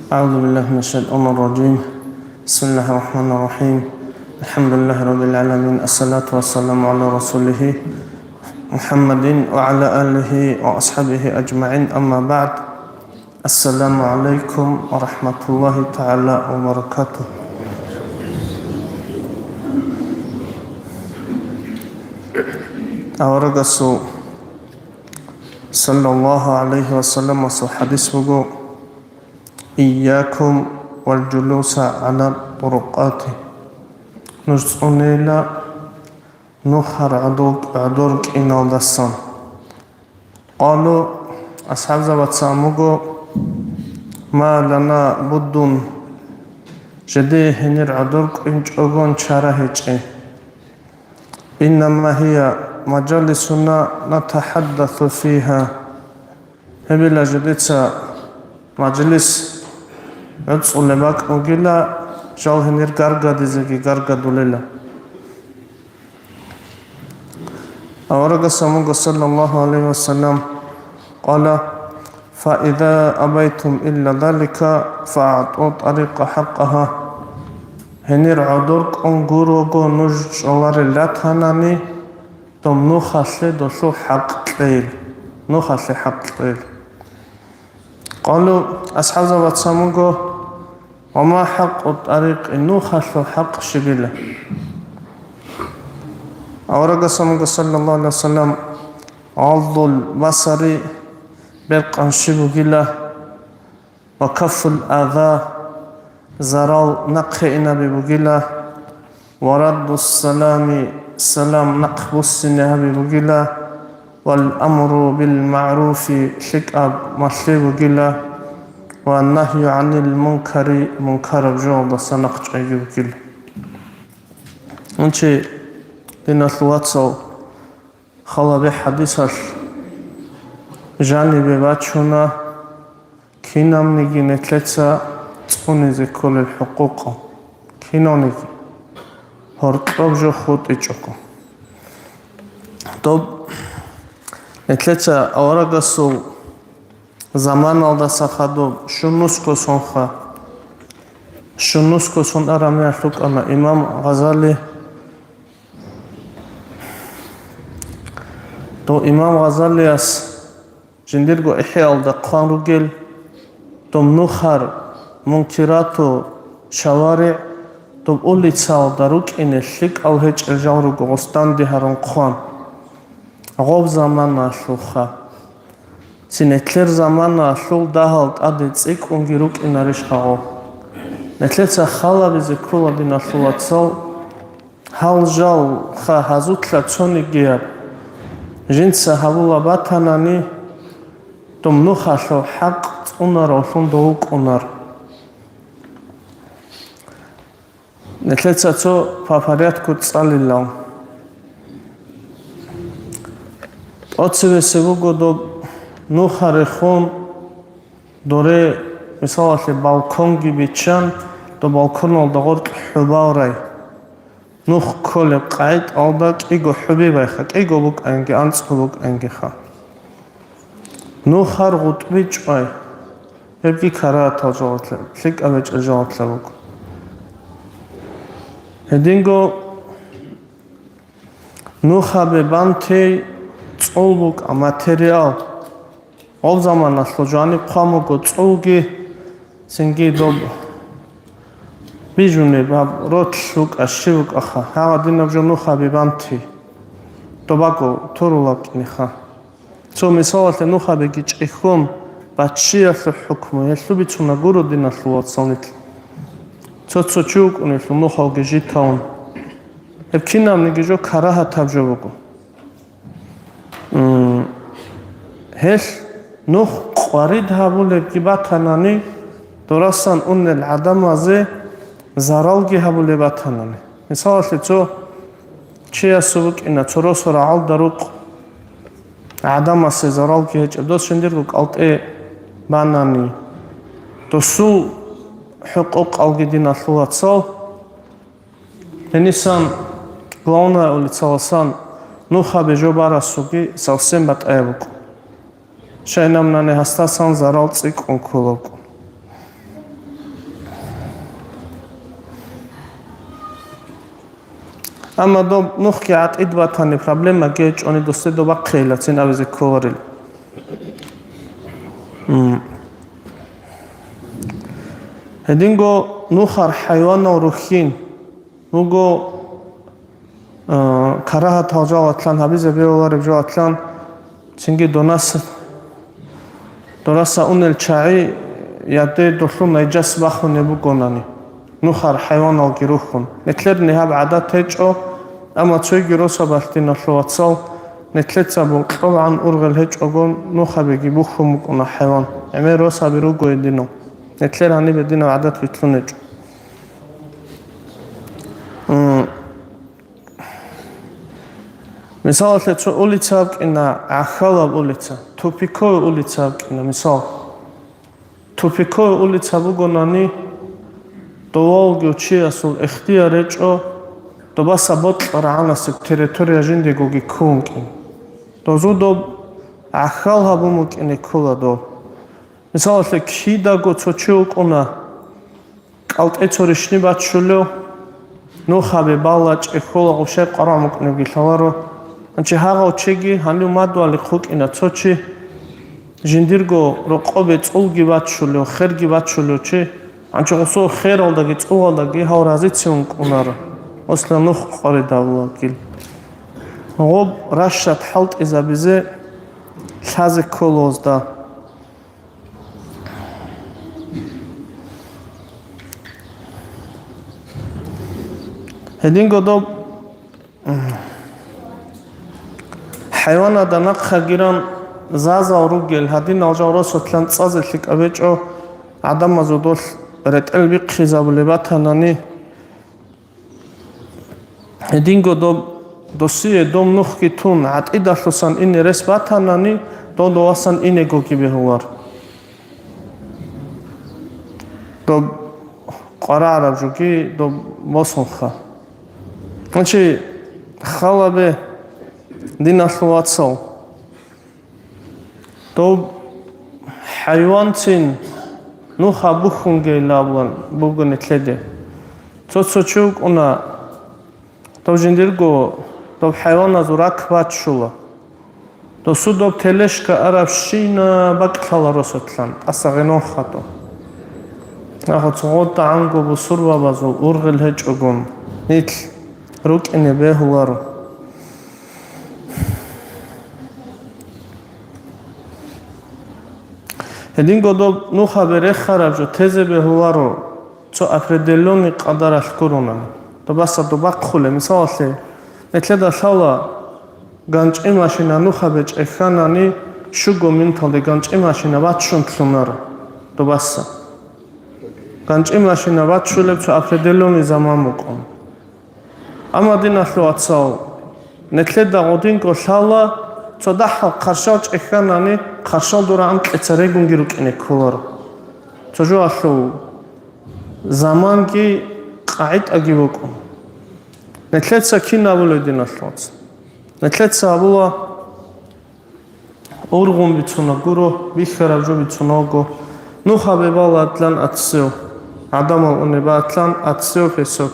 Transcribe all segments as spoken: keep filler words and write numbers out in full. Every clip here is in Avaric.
أعوذ بالله من الشيطان الرجيم. بسم الله الرحمن الرحيم. الحمد لله رب العالمين. الصلاة والسلام على رسوله محمد وعلى آله وأصحابه أجمعين. أما بعد. السلام عليكم ورحمة الله تعالى وبركاته. Аварагасул саллаллагьу гӀалайгьи ва салламасул хӀадис буго: «Ийякум вал жулуса гӀала турукъати». Нуж цӀунейила нухар гӀодор, гӀодор кӀиналдасан. Къалу, асхӀабзабаца амуго: «Ма лана буддун, жеде гьенир гӀодор кӀинчӀогон чара гьечӀе. Иннама гьия мажалисуна натахӀаддасу фигьа». Гьебила жидеца мажлис гӀуцӀулеб бакӀ бугила, жал гьенир гаргадизеги гаргадулела. Аварагас амуго, саллаллагьу гӀалайгьи ва саллам, къала: «Фа иза абайтум илла залика, фа агӀту тарикъа хӀакъагьа». Гьенир гӀодор кӀун гурого нуж чӀоларел ратанани, дом нухалъе долъул хӀакъ кьейил, нухалъе хӀакъ кьейил. Къалу, асхӀабзабаца амуго: «Ва ма хӀакъу тарикъи, нухалъул хӀакъ щибила?» Аварагас амуго, саллаллагьу гӀалайгьи ва саллам: «Гъаддул басари, бер къанщи бугила, ва каффул аза, зарал нахъе инаби бугила, ва раддус салами, салам нахъ буссине гьаби бугила, вал амру бил магӀруфи, лъикӀаб малъи бугила, ва нагью гӀанил мункари, мункараб жоялдаса нахъ чӀвайги бугила». Гьанчи, диналъул вацал, халабе хӀадисалъ жанибе бачуна, кинабниги нилъеца цӀунизе кколел хӀукъукъ, кинавниги, гьоркьоб жо хутӀичӀого. Доб нилъеца аварагасул заманалдаса хадуб, щунусго сонха, щунусго сон арамиялъ рукӀана имам Гъазали. Дов имам Гъазалияс жиндирго ИхӀяалда хъван ругел, доб нухар, мункирату шаваригӀ, доб улицаялда рукӀине лъикӀал гьечӀел жал руго гъос данде гьарун хъван. Гъоб заманалъулха. Цин нилъер заманалъул дагьал тӀаде цӀикӀкӀунги рукӀинарищха гъо? Нилъеца халабизе ккола, диналъул вацал, гьал жал ха гьазулъа цонигияб жинца гьабула батанани, дом нухалъул хӀакъ цӀунаравлъун дов вукӀунар. Нилъеца цо по порядку цӀалилал. ТӀоцебесеб буго доб нухарехун доре, мисалалъе, балконги биччан, доб балконалда гъоркь хӀубал рай. Нух кколеб къагӀидалда кӀиго хӀуби байха, кӀиго букӀанги, анцӀго букӀангиха. Нухар гъутӀби чӀвай. Гьебги карагьатал жаваблъа-, лъикӀаб гьечӀел жаваблъа буго. Гьединго нухабе бантей цӀул букӀа, материал. Гъоб заманалъул жаниб хъван буго цӀулги, цинги доб бижунеб гьаб ролъ букӀа, щиб букӀаха, гьагъадинаб жо нухабе бантей. Добаго турулаб кӀиниха. Цо мисалалъе нухабиги чӀехьон, баччиялъул хӀукму, гьелъул бицуна гуро, диналъул вацал, нилъ. Цо-цо чи вукӀунелъул нухалги житавун. Гьеб кинабниги жо карагьатаб жо буго. М, гьелъ нух къварид гьабулебги батанани, дорасан унел гӀадамазе заралги гьабулеб батанани. Мисалалъе, цо чиясул букӀина цо росо рагӀалда рукъ, гӀадамасе заралги гьечӀеб, дос жиндирго кӀалтӀе банани, досул хӀукъукъалги, диналъул вацал, гьенисан главная улицаласан нухабе жо барасулги совсем батӀаяб букӀун. Щайнаб нани гьасдасан зарал цӀикӀкӀун ккола букӀун. Амма доб нухги гӀатӀид батани, проблемаги гьечӀони, досде доб бахъейилацин абизе кколарил. М. Гьединго нухар хӀайванал рухьин буго, а, карагьатал жалатлъан, гьабизе бегьулареб жалатлъан, цинги донас, дораса унел чагӀи яде долъул найжас бахунеб бугонани, нухар хӀайваналги рухьун. Нилъер нигьаб гӀадат гьечӀо, амма цойги росабалъ, диналъул вацал, нилъеца бокьобгӀан ургъел гьечӀого нухабиги бухьун букӀуна хӀайван. ГӀемер росаби руго гьединал. Нилъер гьаниб гьединаб гӀадат вилълъун гьечӀо. М. Мисалалъе, цо улица абкӀина, гӀахьалаб улица, тупиковый улица абкӀина, мисал. Тупиковый улица бугонани, довав вугев чиясул ихтияр гьечӀо, добаса бокьарагӀанасеб территория жиндегоги ккун вукӀин. Дозу доб гӀахьал гьабун букӀине ккола доб. Мисалалъе, кидаго цо чи вукӀуна, кӀалтӀе цо ришни баччулев, нухабе бала чӀехьола, гъущай къварагӀ мукӀнебги лъаларо. Анчи гьагъав чиги гьанив мадугьалихъ вукӀина цо чи, жиндирго рокъобе цӀулги баччулев, херги баччулев чи, анчи гъусо хералдаги цӀулалдаги гьав разицин вукӀунаро, осла нух къваридавулагил. Гъоб ращад хӀалтӀизабизе лъазе кколозда. Гьединго доб хӀайванада нахъа гиран зазал ругел гьадинал жал росулъан цӀазе лъикӀаб гьечӀо, гӀадамазул долъ ретӀел бихъизабулеб батанани, гьединго доб, досие дом нухги тун, гӀатӀидалъусан ине рес батанани, додовасан инегоги бегьулар. Доб къварагӀараб жоги доб босунха. Значит, халабе, диналъул вацал. Доб хӀайванцин нуха бухьунгейилан буго нилъеде. Цо-цо чи вукӀуна, доб жиндирго доб хӀайваназул рак баччула. Досу доб тележка арабщина бакьлъала росулъан, тӀаса гъенон хадуб. Ахъ, цогъо дагӀанго бусурбабазул ургъел гьечӀогун, нилъ рукӀине бегьуларо. Гьединго доб нухабе рехараб жо тезе бегьуларо цо определённый къадаралъ гуронани. Добаса добахъулеб, мисалалъе, нилъеда лъала, ганчӀи машина нухабе чӀехьанани, щуго минуталде ганчӀи машина баччун лъунаро добаса. ГанчӀи машина баччулеб цо определённый заман букӀун. Амма, диналъул вацал, нилъеда гъодинго лъала, цо дагьал хъарщал чӀехьанани, хъарщал дора анкьица регунги рукӀине кколаро. Цо жоялъул заманги къагӀитӀаги букӀун. Нилъеца кин абулеб, диналъул вацал? Нилъеца абула, ургъун бицуна гуро, бихьараб жо бицуна вуго. Нухабе бала атлан аццев, гӀадамал унеб атлан аццев песок.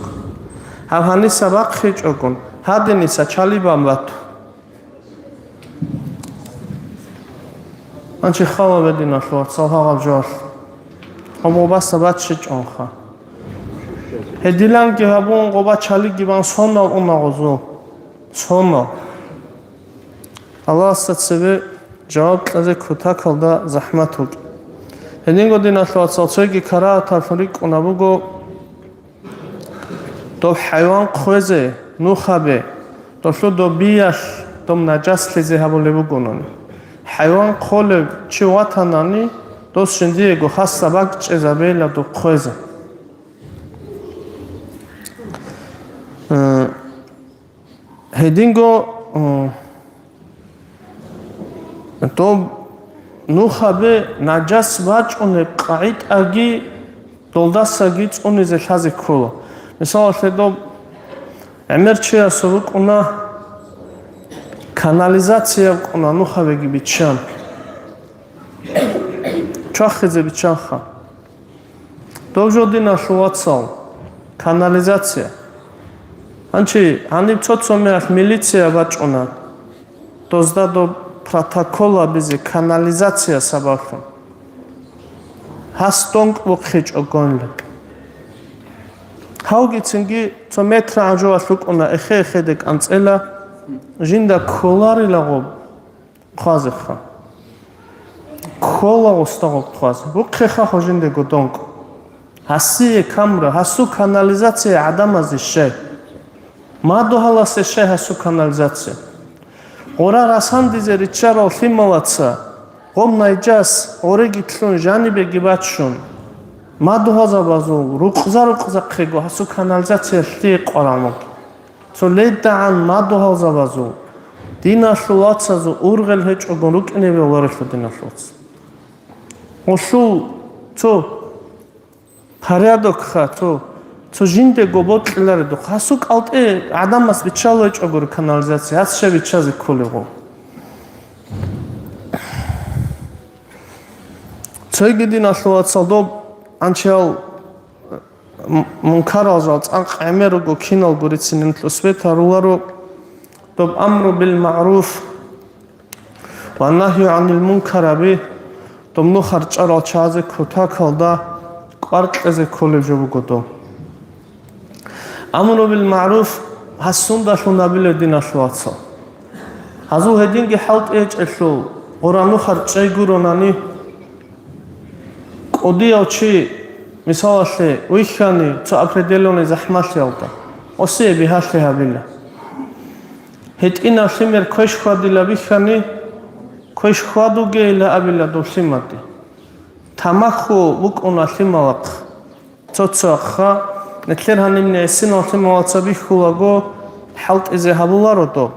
Гьаб гьаниса бахъичӀогун, гьадиниса чалибан бату. Анчи хала бединалъ вацал гьагъаб жоалъ. Гьаб гъобаса баччичӀонха. Гьедиланги гьабун, гъоба чалиги бан сонал уна гъозул. Сонал. Аллагьасда цебе жаваб кьезе кутакалда захӀмат вукӀин. Гьединго, диналъул вацал, цоги карагьаталъун рикӀкӀуна буго доб хӀайван хъвезе, нух гьабе, долъул доб биялъ доб нажаслъизе гьабулеб бугони. ХӀайван хъолев чи ватанани, дос жиндиего хасаб бакӀ чӀезабейила доб хъвезе. Э, Гьединго, э, доб нух гьабе нажас бачӀунеб къагӀидаги долдасаги цӀунизе лъазе ккола. Мисалалъе, доб гӀемер чиясул рукӀуна канализацияб кӀуна нух гьабеги биччан. Чвахизе биччанха. Доб жо, диналъул вацал, канализация. Гьанчи гьаниб цо-цо мехалъ милиция бачӀуна, дозда доб протокол абизе канализация сабаблъун. Гьас донкӀ бухъичӀо гонлъ. Гьавгицинги цо метр гӀажуялъ рукӀуна, эхе-эхеде кӀанцӀела, жинда кколарила гъоб хъвазеха. Ккола гъосда гъоб хъвазе. Бухъеха хо жиндего донкӀ. Гьасие камра, гьасу канализация гӀадамазе щай. Мадугьаласе щай гьасу канализация. Гъора расандизе риччарал лъималаца гъоб найжас гъореги лъун жанибеги баччун, мадугьалзабазул рукъза-рукъзахъего гьасу канализациялъе къварамуг. Цо ледагӀан мадугьалзабазул, диналъул вацазул ургъел гьечӀогун рукӀинебе варелъул, диналъул вац. Гъолъул цо порядокха, цо, цо жиндего бокьиларедухъ. Гьасу кӀалтӀе гӀадамас биччал гьечӀогури канализация, гьас щай биччазе кколеб гъо. Цойги, диналъул вацал, доб анчиял м-, мункарал жал цӀакъ гӀемер руго, киналго рицинин нилъ свет гьаруларо, доб амру бил магӀруф ва нагью гӀанил мункар аби, доб нухар чӀарал чагӀазе кутакалда кӀвар кьезе кколеб жо буго доб. Амру бил магӀруф гьас сундалъун абилеб, диналъул вацал? Гьазул гьединги хӀалтӀи гьечӀелъул, гъура нухар чӀей гуронани, кӀудияв чи, мисалалъе, вихьани цо определённый захӀмалъиялда, осие бигьалъи гьабила. ГьитӀинав лъимер квеш хьвадила бихьани, квеш хьвадугейила абила дов лъимаде. Тамаху букӀуна лъималахъ. Цо-цояхъа, нилъер гьанибни гӀисинал лъималаца бихьулаго, хӀалтӀизе гьабуларо доб.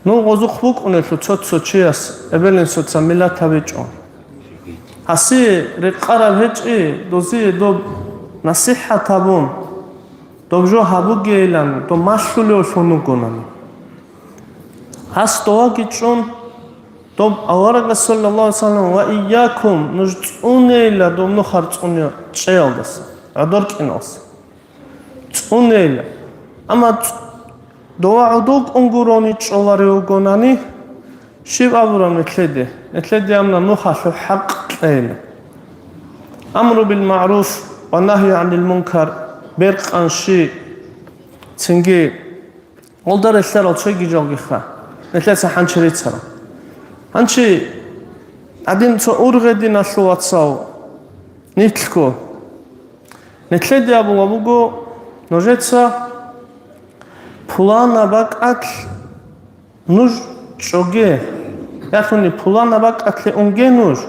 Ну, гъозухъ букӀунелъул цо-цо чияс эбел-инсуца миллат гьабичӀо. Гьасие рекъараб гьечӀи, дозие доб насихӀат гьабун, доб жо гьабугейилан, доб малъулевлъун вугонани. Гьас доваги чӀун, доб аварагас, саллаллагьу гӀалайгьи вассалам, ва ийякум, нуж цӀунейила доб нухар цӀуне чӀеялдаса, гӀодор кӀиналдаса. ЦӀунейила. Амма цӀ-, дова гӀодов кӀун гурони чӀоларев вугонани, щиб абураб нилъеде? Нилъеде амна нухалъул хӀакъ кьейила. Амру бил магӀруф ва нагью гӀанил мункар, беркъанщи, цинги гъолда релълъарал цойги жалгиха, нилъеца хӀанчи рицарал. Ханчи гьадин цо ургъе, диналъул вацал, нилъго. Нилъеде абула буго, нужеца пулана бакӀалъ нуж чӀоге, ялъуни пулана бакӀалъе унге нуж,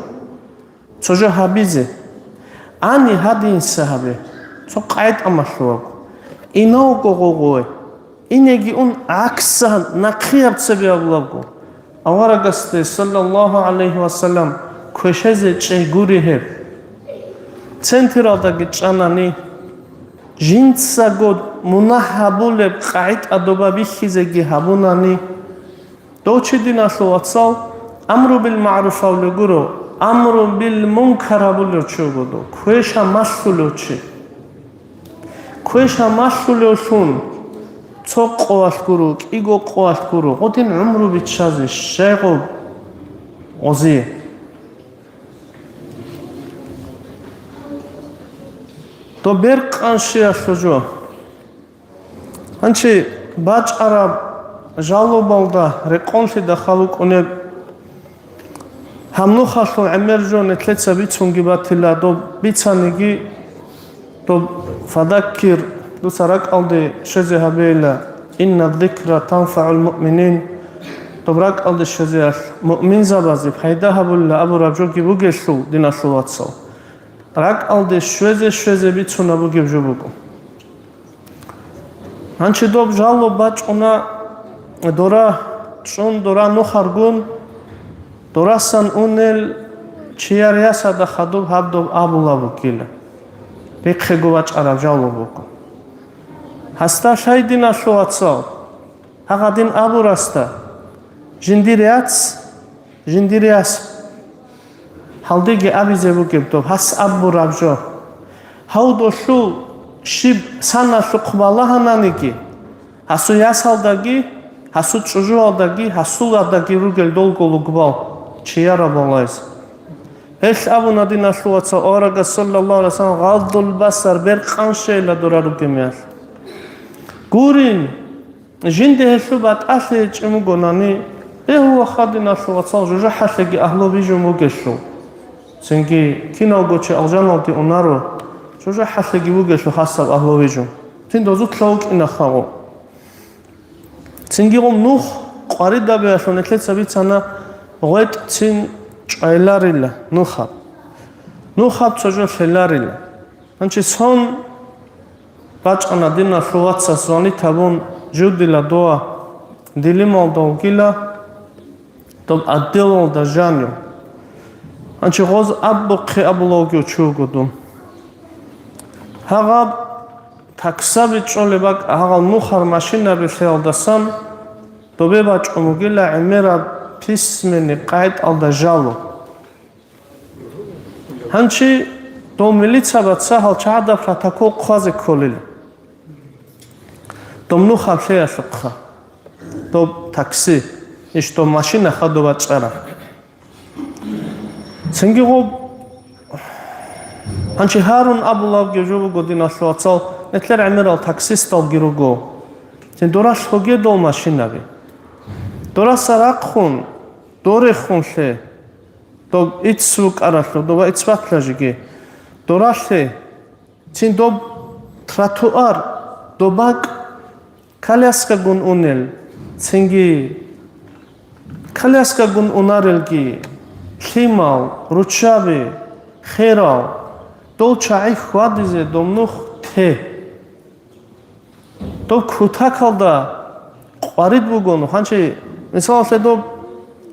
цо жо гьабизе. Ани гьадинса гьабе, цо къайтӀа малъугьаб. Инавго гъогъуе. Инеги ун гӀаксан нахъияб цебе абулабго. Аварагасде, саллаллагьу гӀалайгьи вассалам, квешезе чӀей гури гьеб. Централдаги чӀанани, жинцаго мунагь гьабулеб къагӀида доба бихьизеги гьабунани, дов чи, диналъул вацал, амру бил магӀруф абулев гуро, амру бил мункар гьабулев чи вуго дов, квеша малъулев чи. Квеша малъулевлъун, цо къоялъ гуро, кӀиго къоялъ гуро, гъодин гӀумру биччазе щайгъуб гъозие. Доб беркъанщиялъул жо. Гьанчи бачӀараб жалобалда рекъонлъидал халукъунеб Гьаб нухалъул гӀемер жо нилъеца бицунги батила, доб бицаниги, доб фадаккир, дуца ракӀалде щвезе гьабейила, инна зикра танфагӀул муъминин, доб ракӀалде щвезеялъ муъминзабазе пайда гьабулила абураб жоги бугелъул, диналъул вацал. РакӀалде щвезе-щвезе бицунаб бугеб жо буго. Гьанчи доб жалоб бачӀуна, дора чӀун, дора нухаргун, дорасан унел чияр ясада хадуб гьаб доб абулаб бугила. Рихъего бачӀараб жалоб буго. Гьасда лъай, диналъул вацал, гьагъадин абурасда, жиндир яц, жиндир яс. Гьалдеги абизе бугеб доб гьас абураб жо. Гьав долъул щиб саналъухъ балагьананиги, гьасул ясалдаги, гьасул чӀужуялдаги, гьасулаздаги ругел долго лугбал, чияр балагьизе. Гьелъ абуна, диналъул вацал, аварагас, саллаллагьу гӀалайгьи вассалам, гъаддул басар, бер къанщейила дора ругеб мехалъ. Гурин, жинде гьелъул батӀалъи гьечӀин бугонани, гьев ваха, диналъул вацал, жужахӀалъеги агьлу бижун бугелъул. Цинги киналго чи алжаналде унаро, жужахӀалъеги вугелъул хасаб агьлу бижун. Цин дозулъа вукӀина хагъу. Цинги гъум нух къваридабиялъун нилъеца бицана, гъветӀцин чӀвайларила нухаб. Нухаб цо жо лъеларила. Гьанчи сон бачӀана, диналъул вацас звонит гьабун, живдила дова дилималда вугила, доб отделалда жанив. Гьанчи гъоз абухъе абула вугев чи вуго дун. Гьагъаб таксаби чӀолеб бакӀ, гьагъал нухар машинаби лъеялдасан добе бачӀун вугила гӀемераб письменный къагӀидалда жалоб. Гьанчи дов милицаба цагьал чагӀада протокол хъвазе кколел. Дов нухаб лъеялъухъа. Доб такси, иш доб машина хадуб бачӀараб. Цинги гъоб, гьанчи Гьарун абулабги жо буго, диналъул вацал, нилъер гӀемерал таксисталги руго. Цин доралъ гьогедал машинаби. Дораса рахъун, дорехун лъе. Доб ицц вукӀаралъур, доба ицц батлажиги. Доралъе, цин доб тротуар, доб бакӀ, коляскагун унел, цинги коляскагун унарелги, лъимал, руччаби, херал, дол чагӀи хьвадизе доб нух те. Доб кутакалда къварид бугону. Гьанчи, мисалалъе, доб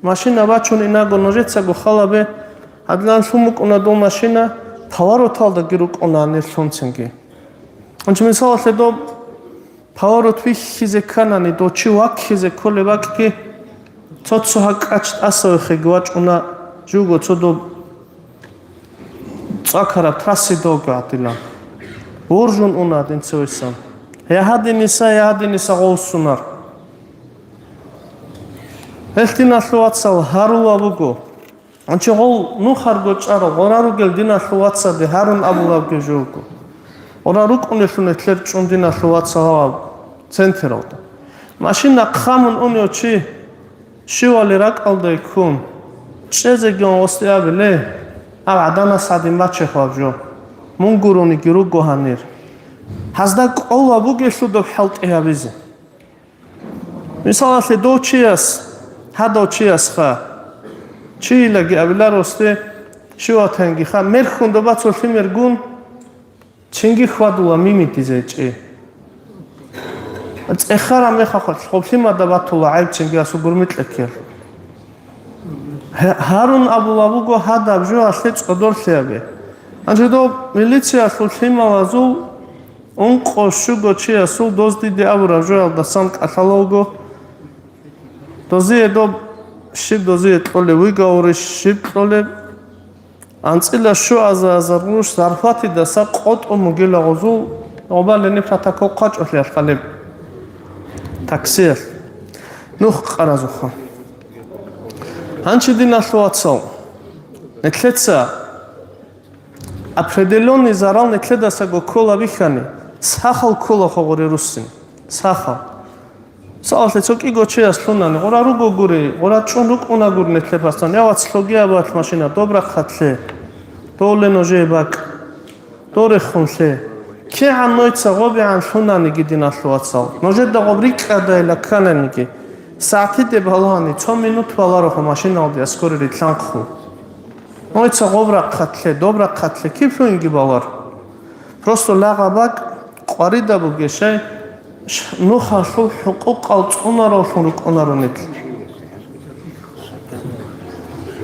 машина бачун инаго нужецаго халабе, гьадилан лъун букӀуна доб машина, повороталдаги рукӀуна гьанир лъунцинги. Гьанчи, мисалалъе, доб поворот вихьизе кканани, дов чи ваккизе кколеб бакӀги, цо-цо гьакӀач тӀасавехеги вачӀуна, жуго цо доб цӀакараб трасси довго гьатила. Воржун уна гьадин цевесан. Я гьадиниса, я гьадиниса гъовсунар. Гьелъ, диналъул вацал, гьарула буго. Анчи гъол нухарго чӀарал гъора ругел диналъул вацаде гьарун абулабги жо вуго. Гъора рукӀунелъул нилъер чӀун диналъул вацал гьав централда. Машина хъамун унев чи щивали ракӀалда ккун, чӀезегиан гъосде абе: «Ле, гьав гӀаданас гьадин бачехъ гьаб жо, мун гурониги руго гьанир». Гьазда кӀола бугелъул доб хӀалтӀи гьабизе. Мисалалъе, дов чияс, гьадав чиясха, чийилаги абиларосде, щиватангиха, мерхьун доба цо лъимергун, цинги хьвадула мимитизе чӀи. ЦӀехараб мехалъ гъоб лъимада батула гӀайб цинги асул гурмикьеккел. Гьа-, гьарун абула буго гьадаб жоялъе цӀодорлъи гьабе. Гьанже доб милициялъул лъималазул ункъо щуго чиясул доз диде абураб жоялдасан кӀалъала вуго. Дозие доб щиб дозие кьолеб, выговорищ щиб кьолеб, анцӀила щуазар гъуш зарплатидаса къотӀун бугила гъозул, гъобалени протокол хъвачӀолъиялъ хъалеб таксиялъ. Нух къаразухъа. Гьанчи, диналъул вацал, нилъеца определённый зарал нилъедасаго ккола бихьани, сахал ккола хогъуре руссин. Сахал. Мисалалъе, цо кӀиго чияс лъунани, гъура руго гури, гъура чӀун рукӀуна гури нилъер пасан, я вац, лъоги абуялъ машина, доб рахъалъе, доле нужее бакӀ, дорехун лъе. КигӀан нойца гъобигӀан лъунаниги, диналъул вацал, нужеда гъоб рикӀкӀадайила ккананиги, сагӀтиде балани, цо минут баларохъо машиналде аскоре рилълъанхъу. Нойца гъоб рахъалъе, доб рахъалъе киблъуинги балар. Просто лагъа бакӀ къварида бугещай, ш-, нухалъул хӀукъукъал цӀунаравлъун рукӀунаро нилъ.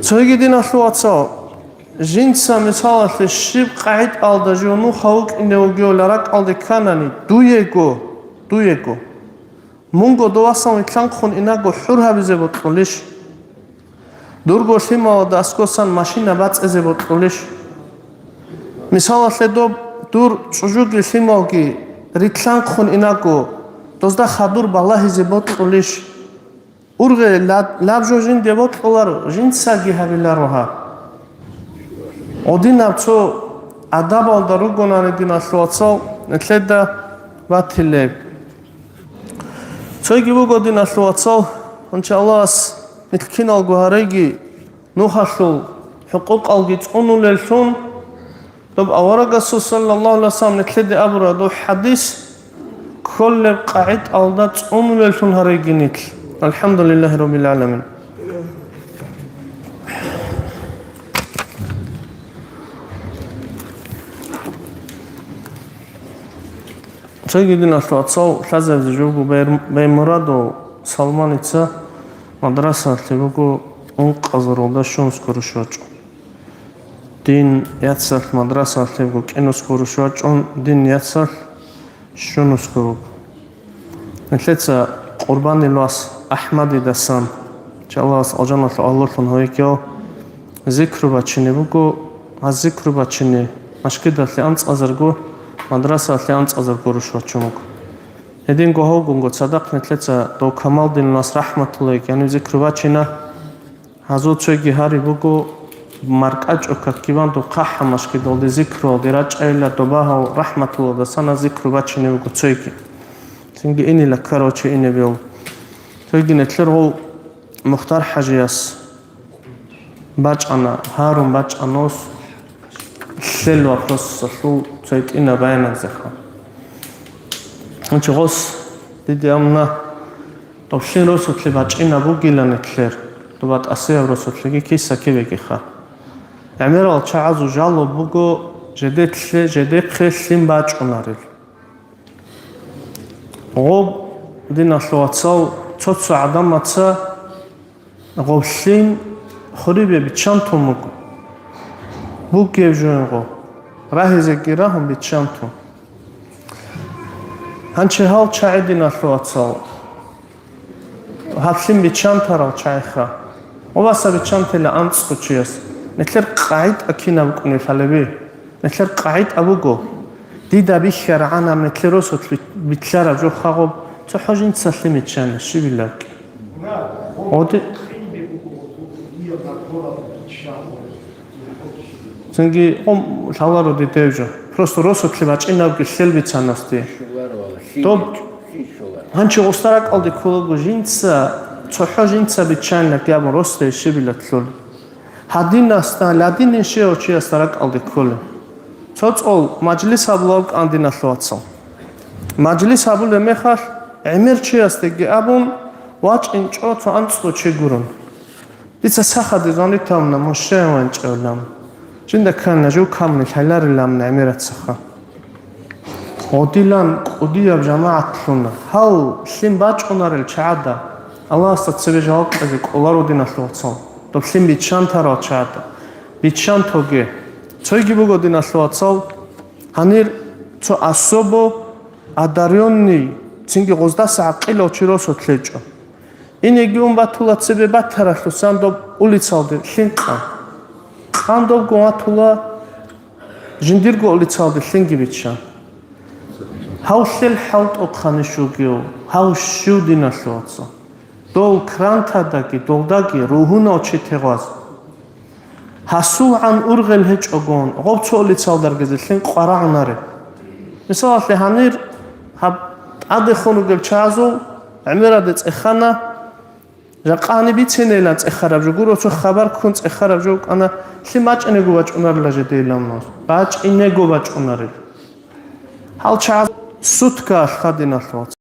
Цоги, диналъул вацал, жинца, мисалалъе, щиб къагӀидаялда жив нуха вукӀине вугевла ракӀалде кканани, дуего, дуего. Мунго довасан вилълъанхъун инаго хӀур гьабизе бокьулищ? Дурго лъималада аскосан машина бацӀизе бокьулищ? Мисалалъе, доб дур чӀужуги лъималги рилълъанхъун инаго, дозда хадур балагьизе бокьулищ? Ургъе ла-, лаб жо жинде бокьуларо, жинцаги гьабиларо гьаб. Гъодинаб цо адабалда ругонани, диналъул вацал, нилъеда батилеб. Цойги буго, диналъул вацал, гьанчи Аллагьас нилъ киналго гьареги нухалъул хӀукъукъалги цӀунулеллъун, доб аварагасул саллаллагьу гӀалайгьи вассалам нилъеде абураб доб хӀадис кколеб къагӀидаялда цӀунулеллъун гьареги нилъ. АлхӀамдулиллагьи раббил гӀаламин. Цоги, диналъул вацал, лъазабизе жо буго, Бай-, Баймурадов Салманица мадрасалъе буго ункъазарулда щунусго руш вачӀун. Дин яцалъ мадрасалъе буго кӀинусго руш вачӀун, дин яцалъ щунусго буго. Нилъеца Къурбанил вас АхӀмадидасан, иншаллагь, Аллагьас алжаналъул агьлулъун гьавикьав, зикру бачине буго, гьаз зикру бачине машгидалъе анцӀазарго, мадрасалъе анцӀазарго руш вачун вуго. Гьединго гьавгунго цадахъ нилъеца дов Камалдин вас рахӀматуллагьи гьанив зикру бачина. Гьазул цойги гьари буго, маркӀачӀо каккиван дов ХъахӀа машгидалде зикруялде рачӀайила, доб агьав рахӀматуллагьдасан гьаз зикру бачине буго цойги. Цинги инила ккарав чи ине бегьул. Цойги нилъер гъов Мухтар-хӀажияс бачӀана, гьарун бачӀана ос лъел вопросалъул цо гьитӀинаб баянабизеха. Гьанчи гъос диде амна, доб лъин росулъе бачӀинаб бугила нилъер, доб батӀасияб росулъеги киса-кибегиха. ГӀемерал чагӀазул жалоб буго жедетлъе, жедехъе лъим бачӀунарел. Гъоб, диналъул вацал, цо-цо гӀадамаца гъоб лъим хурибе биччан тун буго. Бугеб жоин гъо, рагьизеги рагьун биччан тун. Гьанчи гьал чагӀи, диналъул вацал, гьаб лъим биччан тарал чагӀиха. Гъобаса биччан тела анцӀго чияс. Нилъер къагӀида кинаб букӀунеб лъалеби? Нилъер къагӀида буго, дида бихьарагӀанаб нилъер росулъ би-, битӀараб жо хагъуб, цохӀо жинца лъимиччана, щибилавги. Оди-, цинги гъум лъаларо дидев жо. Просто росулъе бачӀинабги лъел бицанасде. Доб гьанчи гъустаракӀалде кколаго жинца, цохӀо жинца биччанилан абун росде щибилатлъул. Гьадинасда, ладинин щивав чиясда ракӀалде кколеб. Цо цӀол мажлис гьабулев вукӀан, диналъул вацал. Мажлис гьабулеб мехалъ, гӀемер чиясдеги абун, вачӀинчӀо цо анцӀго чи гурун. Дица сахаде звонить гьавуна, мун щай ванчӀевилан. Жинда ккана, жив камунел лъайларилан гӀемерацаха. Гъодилан кӀудияб жамагӀатлъун гьал лъим бачӀунарел чагӀада Аллагьасда цебе жаваб кьезе кӀоларо, диналъул вацал, доб лъим биччан тарал чагӀада. Биччан тоге. Цойги буго, диналъул вацал, гьанир цо особо одарённый, цинги гъоздаса гӀакъилав чи росулъ гьечӀо. Инеги ун батула цебе батаралъусан доб улицалде лъим къан. Къан добгун ватула, жиндирго улицалде лъимги биччан. Гьав лъел хӀалтӀухъани щугев, гьав щив, диналъул вацал? Дов крантадаги долдаги ругьунав чи тегъваз. ГьасулгӀан ургъел гьечӀогон, гъоб цо улицалда ргезе лъим къварагӀунареб. Мисалалъе, гьанир гьаб тӀадехун ругел чагӀазул ГӀемералде цӀехана, жакъа гьаниб бицинейилан цӀехараб жо гуро, цо хабар ккун цӀехараб жо вукӀана, лъим бачӀинего бачӀунарила жедейилан мугьаз. БачӀинего бачӀунарила. Гьал чагӀаз сутка алха, диналъул вацал.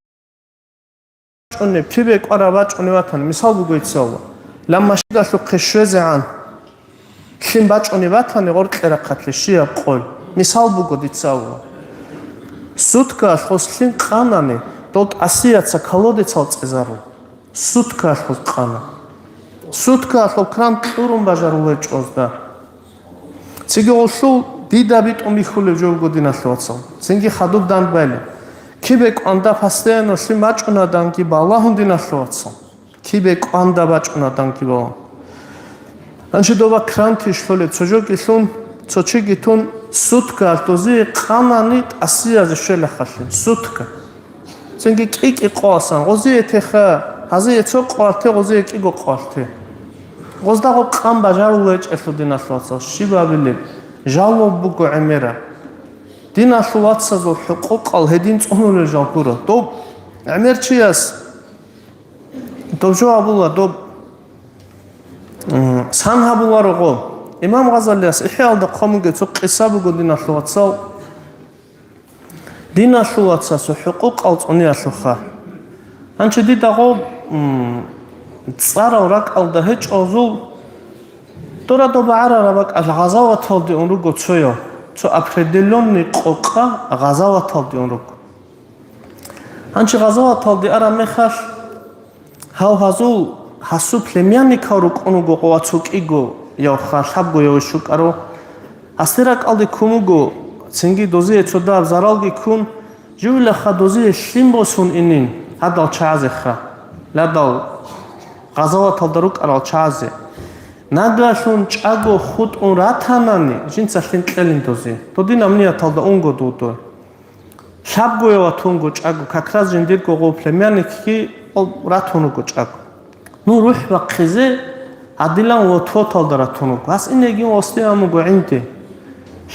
БачӀунеб, кибе кӀвараб бачӀунеб ватани, мисал буго, иццалла, ламмашидалъухъе щвезегӀан лъим бачӀунеб батани, гъоркье рахъалъе щибаб къой. Мисал буго, дица абула. Суткаялъ гъос лъим къанани, дол тӀасияца колодецал цӀезару. Суткаялъ гъос къана. Суткаялъул кран кьурун бажарулев чӀозда. Цинги гъолъул дида битӀун бихьулев жо буго, диналъул вацал. Цинги хадуб дандбайли. Кибе кӀванда постоянно лъим бачӀунаданги балагьун, диналъул вацал. Кибе кӀванда бачӀунаданги балагьун. Гьанже доба кранти щолеб, цо жоги лъун, цо чиги тун, суткаялъ дозие къанани тӀасиязе щвелахъалъе. Сутка. Цинги кӀи-кӀи къоасан, гъозие теха, гьазие цо къвалте, гъозие кӀиго къвалте. Гъоздаго къан бажарулел чӀелъул, диналъул вацал, щиб абилеб? Жалоб буго гӀемераб. Диналъул вацазул хӀукъукъал гьедин цӀунулел жал гуро. Доб гӀемер чияс доб жо абула, доб, м, сан гьабуларо гъо. Имам Гъазалияс ИхӀяалда хъван бугеб цо къиса буго, диналъул вацал. Диналъул вацасул хӀукъукъал цӀуниялъулха. Гьанчи дида гъоб, м, цӀарал ракӀалда гьечӀозул, дора доб гӀарараб бакӀалъ гъазаваталде ун руго цояв, цо определённый къокъа гъазаваталде ун руго. Гьанчи гъазаваталде араб мехалъ, гьав гьазул гьасул племянникал рукӀун руго ва цо кӀиго явха, лъабго яве щукӀаро. Гьасде ракӀалде ккун буго, цинги дозие цо дагьаб заралги ккун, живилаха дозие лъим босун инин гьадал чагӀазеха, ладал гъазаваталда рукӀарал чагӀазе. Нагагьлъун чӀаго хутӀун ратанани, жинца лъим кьелин дозе. Додинаб нияталда унго дудой. Лъабгояв ватунго чӀаго, как раз жиндирго гъов племянникги ратун руго чӀаго. Ну, рухӀ бахъизе гьадилан вотвоталда ратун руго. Гьас инеги осде амуго гӀинде.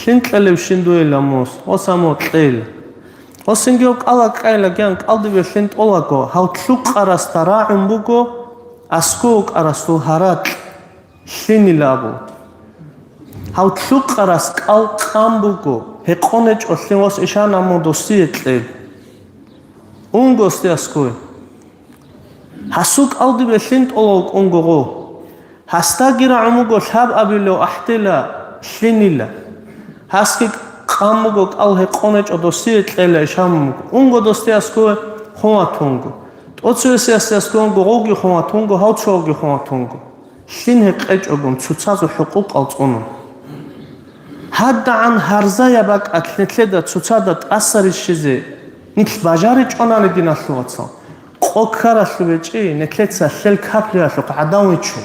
Лъим кьелевщин дуе ламус, ос аму кьейла. Осинги кӀала кьайла гьан кӀалдибе лъим тӀолаго, гьав лъукъарасда рагӀун буго, аскӀов вукӀарасул гьаракь. Лъинила абу. Гьав лъукъарас кӀал къан буго, гьекъон гьечӀо лъим ос ишан аму досие кьел. Унго осде аскӀове. Гьасул кӀалдибе лъим тӀолав кӀунго гъо. Гьасдаги рагӀун буго лъаб абилев ахӀдела лъинила. Гьасги къан буго кӀал гьекъон гьечӀо досие кьела ишан буго. Унго досде аскӀове хъун ватунго. ТӀоцевесиясде аскӀове унго гъовги хъун ватунго, гьав цоявги хъун ватунго. Лъим гьекъечӀогун цоцазул хӀукъукъал цӀунун. ГьадагӀан гьарзаяб бакӀалъ нилъеда цоцазда тӀаса рищизе нилъ бажаричӀонани, диналъул вацал, къо ккаралъуб гьечӀи, нилъеца лъел каприялъухъ гӀадан вичун.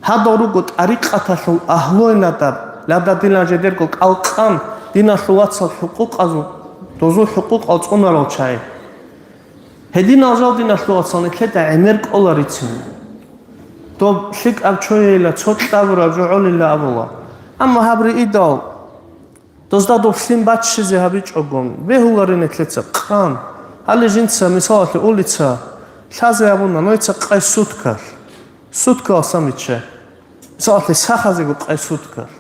Гьадал руго тӀарикъаталъул агьлуйнадаб, лададилан жедерго кӀал къан, диналъул вацал, хӀукъукъазул, дозул хӀукъукъал цӀунарал чагӀи. Гьединал жал, диналъул вацал, нилъеда гӀемер кӀоларицин. Доб лъикӀаб чойила, цо кьабураб жо гӀолила абула. Амма гьаб риидал, дозда доб лъим баччизе гьабичӀогун, бегьулари нилъеца къан. Гьале жинца, мисалалъе, улица лъазе гьабуна, нойца къай суткалъ. Суткалъ самиччай. Мисалалъе, сахазего къай суткалъ.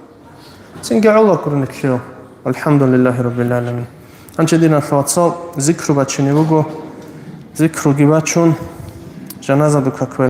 Цинги гӀолакур нилъев. АлхӀамдулиллагьи раббил гӀаламин. Гьанчи, диналъул вацал, зикру бачине буго. Зикруги бачун, жаназаду какбе